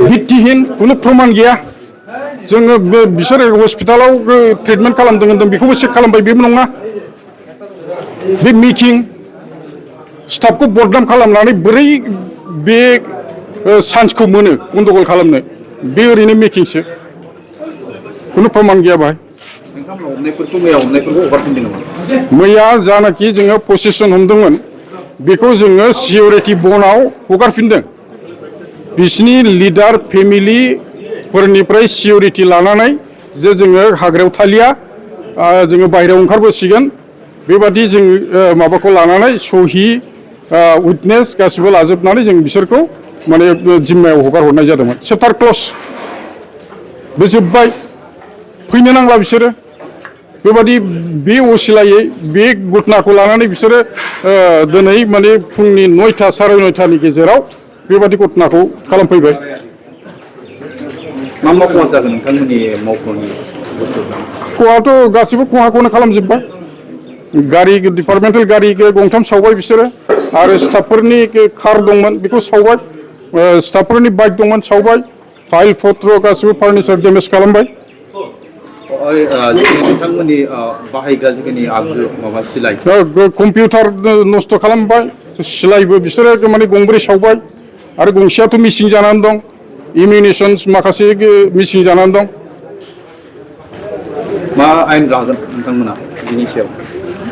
भित्तिहीन कुनु प्रमाण गैया जोङो बिसोर हस्पिटालाव ट्रिटमेन्ट खालामदों होनदों बेखौबो चेक खालामबाय बेबो नङा बे मिकिं स्टाफखौ बदनाम खालामनानै बोरै बे चान्सखौ मोनो गन्डगल खालामनो बे ओरैनो मेकिंसो कुनु प्रमाण गैया बाहाय मैया जानाखि जोङो पसेसन हमदोंमोन बेखौ जोङो सिकिउरिटि बनाव हगारफिनदों बिसिनि लिडार फेमिलिफोरनिफ्राय सिकिउरिटि लानानै जे जोङो हाग्रायाव थालिया जोङो बाहेरायाव ओंखारबोसिगोन बेबादि जों माबाखौ लानानै सहि उइटनेस गासिबो लाजोबनानै जों बिसोरखौ माने जिम्मायाव हगार हरनाय जादोंमोन चेप्टार क्लज बे जोब्बाय फैनो नांला बिसोरो बेबादि बे असिलायै बे घटनाखौ लानानै बिसोरो दिनै माने फुंनि 9टा साराय 9टानि गेजेराव बेबादि घटनाखौ खालामफैबाय मा मा खहा जागोन नोंथांमोननि मावख'नि खहाथ' गासिबो खहाखौनो खालामजोब्बाय गारि डिपार्टमेन्टेल गारि गंथाम सावबाय बिसोरो आरो स्टाफफोरनि कार दंमोन बेखौ सावबाय स्टाफफोरनि बाइक दंमोन सावबाय फाइल पत्र गासिबो फार्निचार डेमेज खालामबाय नोंथांमोननि बाहायग्रा जिखिनि आगजु माबा सिलाइ कम्पिउटार नस्थ' खालामबाय सिलाइबो बिसोरो माने गंब्रै सावबाय आरो गंसेयाथ' मिसिं जानानै दं इमिउनिसन्स माखासे मिसिं जानानै दं मा आयेन लागोन नोंथांमोना बिनि सायाव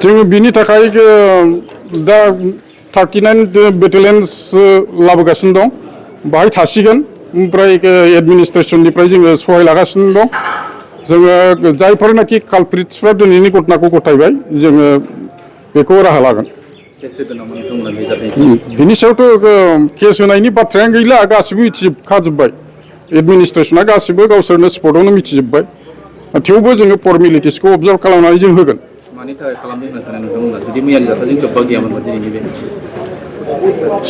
जोङो बिनि थाखाय दा 39 बेटेलियन्स लाबोगासिनो दं बाहाय थासिगोन ओमफ्राय एडमिनिस्ट्रेसननिफ्राय जोङो सहाय लागासिनो दं जोङो जायफोरनाखि कालप्रिट्सफ्रा दिनैनि घटनाखौ गथायबाय जोङो बेखौ राहा लागोन बिनि सायावथ' केस होनायनि बाथ्रायानो गैला गासिबो मिथिजोबखाजोब्बाय एडमिनिस्ट्रेसना गासिबो गावसोरनो स्पटआवनो मिथिजोब्बाय थेवबो जोङो फर्मेलिटिसखौ अबजार्भ खालामनानै जों होगोन मानि थाखाय खालामदों होनना सानो नोंथांमोना जुदि मैयानि जाथायजों लोब्बा गैयामोनबा दिनैनि बे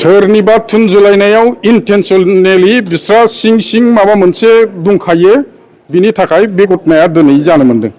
सोरनिबा थुनजुलायनायाव इन्टेनसनेलि बिस्रा सिं सिं माबा मोनसे दंखायो बिनि थाखाय बे घटनाया दिनै जानो मोनदों